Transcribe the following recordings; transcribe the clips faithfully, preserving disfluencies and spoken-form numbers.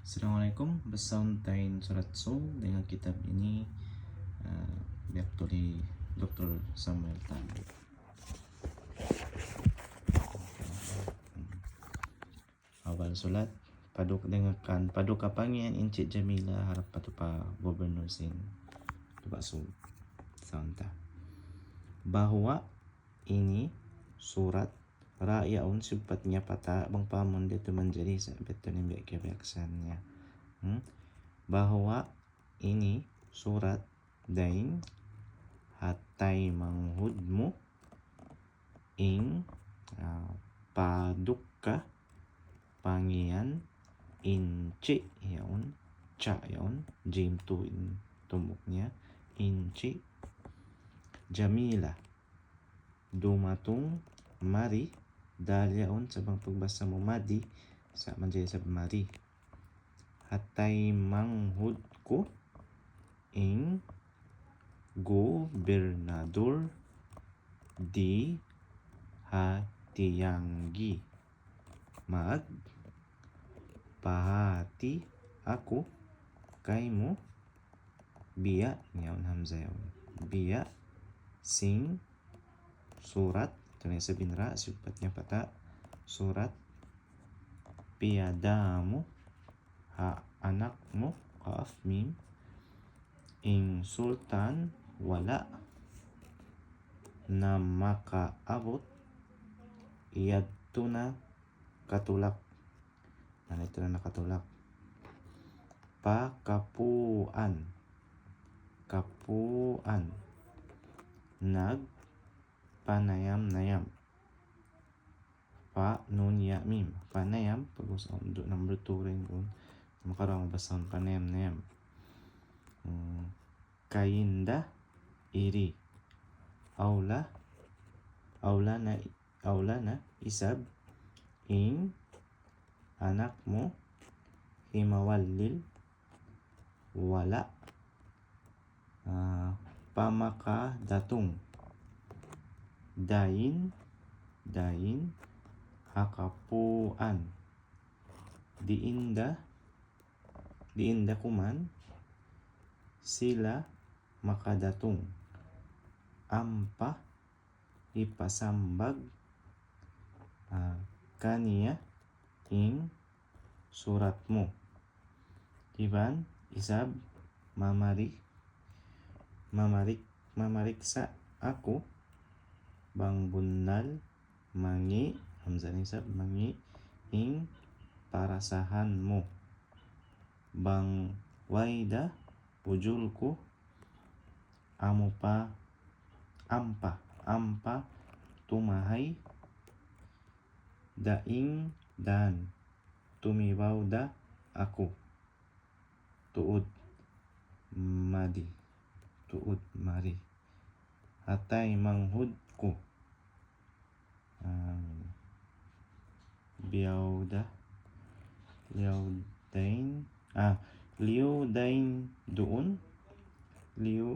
Assalamualaikum. Basahun ta in surat Saum dayn ha kitab ini, ah, biya' tulis Doktor Samuel Tan. Awal sulat, paduk-, dayn ha kan, paduka pangiyan in Cik Jamila harap pa tu pa gubernur sin Tuba Saum. Basahun ta. Bahwa ini surat, ra yaun siyupat niya pa ta, bang pamun di' tu manjari sa' biya' tu in biya' kiyabiyaksahan niya. Hmm? Bahwa ini surat dayn ha taymanghud mu in, ah, paduka pangiyan in Cik yaun, Ca yaun, jim tu in tumbuk niya, in Cik Jamila. Dumatung mari, dal yaun sa' bang pagbasa mu madi, sa' manjari isab mari. Ha taymanghud ku in gubernador di ha Tianggi. Magpahāti aku kaymu biya' yaun hamzah yaun. Biya' sin surat, tu na isab in ra, siyupat niya pa ta, surat piyadaamu ha anak mu, qaf, mim, in sultan wala' na makaabut yadtu na katulak. Na yadtu na nakatulak. Pa kapuan. Kapuan. Nagpanayam-nayam. Pa nun ya mim. Panayam, pag-ubus, um, du-, number two rin kun. Makaruwa magbasa panayam-nayam. Hmm. Kainda iri. Awla, awla na, awla na isab in anak mu himawallil wala', ah, pamakadatung dayn, dayn ha kapuan. Diin da, diin da kuman sila makadatung ampa hipasambag, ah, kaniya in surat mu. Iban isab mamari-, mamarik-, mamariksa' aku bang bunnal mangi', hamzah isab mangi', in parasahan mu. Bang way da ujul ku amu pa ampa, ampa tumahay dayn dan tumibaw da aku. Tuud madi, tuud mari. Ha taymanghud ku. Um, biyaw da, liyaw dayn, ah, liyaw dayn duun, liyaw,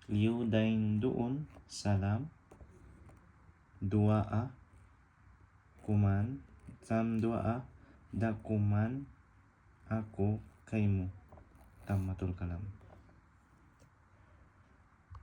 liyaw dayn duun, salam, duwaa, kuman, salam duwaa da kuman aku kaymu. Tammatul kalam.